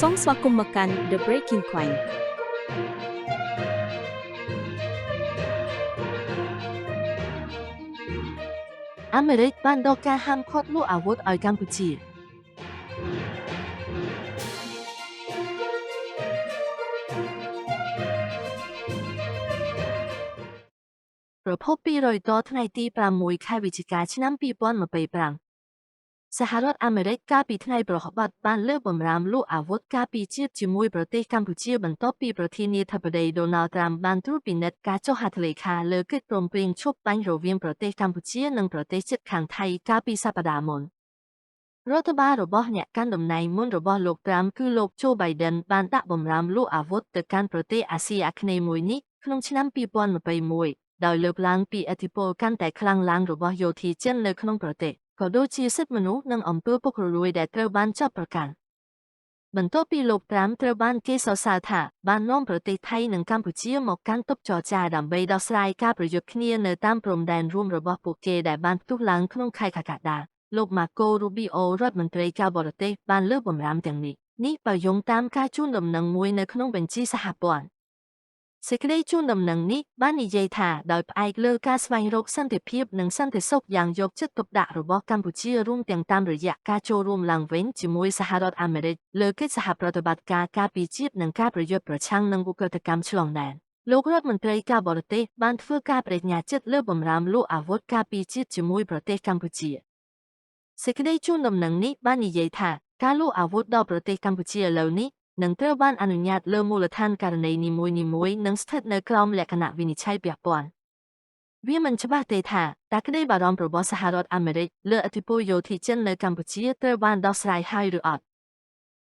សូមស្វាគមន៍មកកាន់ The Breaking Point. អាមេរិកបានដកការហាមឃាត់លក់អាវុធឲ្យកម្ពុជា ប្រភពពីរយតថ្ងៃទី6ខែវិច្ឆិកាឆ្នាំ2025សហរដ្ឋអាមេរិកកាលពីថ្ងៃប្រហបបានលើកបំរាមលក់អាវុធការពារជាតិជាមួយប្រទេសកម្ពុជាបន្ទាប់ពីប្រធានាធិបតីដូណាល់ត្រាំបានត្រួតពិនិត្យការចុះហត្ថលេខាលើកិច្ចព្រមព្រៀងឈប់បាញ់រវាងប្រទេសកម្ពុជានិងប្រទេសជិតខាងថៃកាលពីសប្តាហ៍មុនរដ្ឋបាលរបស់អ្នកកាន់តំណែងមុនរបស់លោកត្រាំគឺលោកโจ Biden បានដាក់បំរាមលក់អាវុធទៅកាន់ប្រទេសអាស៊ីអាគ្នេយ៍មួយនេះក្នុងឆ្នាំ2021ដោយលើកឡើងពីឥទ្ធិពលកាន់តែខ្លាំងឡើងរបស់យោធាចិននៅក្នុងប្រទេសក៏ដូចជាសិទ្ធិមនុស្សនិងអំពើពុករលួយដែលត្រូវបានចោទប្រកាន់បន្ទាប់ពីលោកត្រាំត្រូវបានគេសរសើរថាបាននាំប្រទេសថៃនិងកម្ពុជាមកកាន់តុចរចាដើម្បីដោះស្រាយការប្រយុទ្ធគ្នានៅតាមព្រំដែនរួមរបស់ពួកគេដែលបានផ្ទុះឡើងក្នុងខែកក្កដាលោកម៉ាកូរូប៊ីអូរដ្ឋមន្ត្រីការបរទេសបានលើកបំរាមទាំងនេះនេះបើយោងតាមការជូនដំណឹងមួយនៅក្នុងបញ្ជីសហព័ន្ធសេចក្តីជូនដំណឹងនេះបាននិយាយថាដោយផ្អែកលើការស្វែងរកសន្តិភាពនិងសន្តិសុខយ៉ាងយកចិត្តទុកដាក់របស់កម្ពុជារួមទាំងតាមរយៈការចូលរួមឡើងវិញជាមួយសហរដ្ឋអាមេរិកលើកិច្ចសហប្រតិបត្តិការការពារជាតិនិងការប្រយុទ្ធប្រឆាំងនឹងឧក្រិដ្ឋកម្មឆ្លងដែនលោករដ្ឋមន្ត្រីការបរទេសបានធ្វើការបដិញ្ញាចិត្តលើបំរាមលក់អាវុធការពារជាតិជាមួយប្រទេសកម្ពុជាសេចក្តីជូនដំណឹងនេះបាននិយាយថាការលក់អាវុធដល់ប្រទេសកម្ពុជាឥឡូវនេះនឹងត្រូវបានអនុញ្ញាតលើមូលដ្ឋានករណីនីមួយៗនិងស្ថិតនៅក្រោមលក្ខណៈវិនិច្ឆ័យពាក់ព័ន្ធវាមិនច្បាស់ទេថាតើក្តីបារម្ភរបស់សហរដ្ឋអាមេរិកលើឥទ្ធិពលយោធាចិននៅកម្ពុជាត្រូវបានដោះស្រាយហើយឬអត់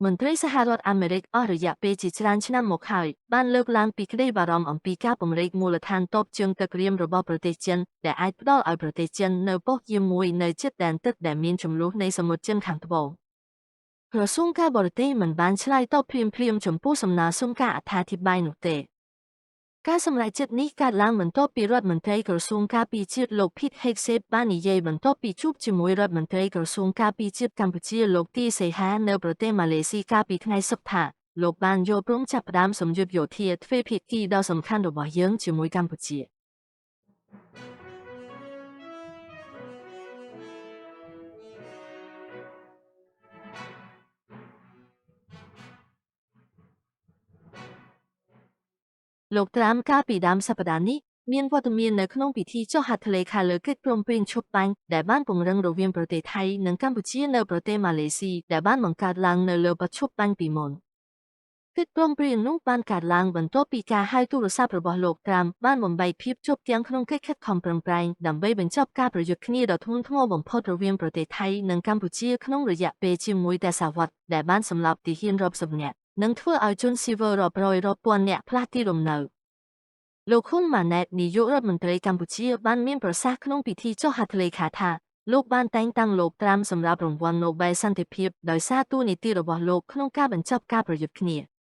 មន្ត្រីសហរដ្ឋអាមេរិកអស់រយៈពេលជាច្រើនឆ្នាំមកហើយបានលើកឡើងពីក្តីបារម្ភអំពីការពង្រីកមូលដ្ឋានទ័ពជើងទឹករាមរបស់ប្រទេសចិនដែលអាចផ្ដល់ឲ្យប្រទេសចិននូវប៉ុស្តិ៍យាមមួយនៅជិតដែនទឹកដែលមានជម្លោះនៃសមុទ្រចិនខាងត្បូងក្រសួងការបរទេសមិនបានឆ្លើយតបភ្លាមៗចំពោះសំណើសុំការអត្ថាធិប្បាយនោះទេការសម្រេចចិត្តនេះកើតឡើងបន្ទាប់ពីរដ្ឋមន្ត្រីក្រសួងការពារជាតិលោក Pete Hegseth បាននិយាយបន្ទាប់ពីជួបជាមួយរដ្ឋមន្ត្រីក្រសួងការពារជាតិកម្ពុជាលោកទីសីហានៅប្រទេសម៉ាឡេស៊ីកាលពីថ្ងៃសុក្រថាលោកបានយល់ព្រមចាប់ផ្ដើមសម្យុទ្ធយោធាទ្វេភាគីដ៏សំខាន់របស់យើងជាមួយកម្ពុជាលោកត្រាំកាលពីដើមសប្តាហ៍នេះមានវត្តមាននៅក្នុងពិធីចុះហត្ថលេខាលើកិច្ចព្រមព្រៀងឈប់បាញ់ដែលបានពង្រឹងរវាងប្រទេសថៃនិងកម្ពុជានៅប្រទេសម៉ាឡេស៊ីដែលបានបង្កើតឡើងនៅលើបទឈប់បាញ់ពីមុនកិច្ចព្រមព្រៀងនោះបានកើតឡើងបន្ទាប់ពីការហៅទូរស័ព្ទរបស់លោកត្រាំបានបំបែកភាពជាប់គាំងក្នុងកិច្ចខិតខំប្រឹងប្រែងដើម្បីបញ្ចប់ការប្រយុទ្ធគ្នាដ៏ធ្ងន់ធ្ងរបំផុតរវាងប្រទេសថៃនិងកម្ពុជាក្នុងរយៈពេលជាមួយទសវត្សរ៍ដែលបានសម្លាប់ទាហានរាប់សិបនាក់និងធ្វើឲ្យជនស៊ីវិលរាប់រយរាប់ពាន់នាក់ផ្លាស់ទីលំនៅលោកហ៊ុនម៉ាណែតនាយករដ្ឋមន្ត្រីកម្ពុជាបានមានប្រសាសន៍ក្នុងពិធីចុះហត្ថលេខាថាលោកបានតែងតាំងលោកត្រាំសម្រាប់រង្វាន់ណូបែលសន្តិភាពដោយសារតួនាទីរបស់លោកក្នុងការបញ្ចប់ការប្រយុទ្ធគ្នា។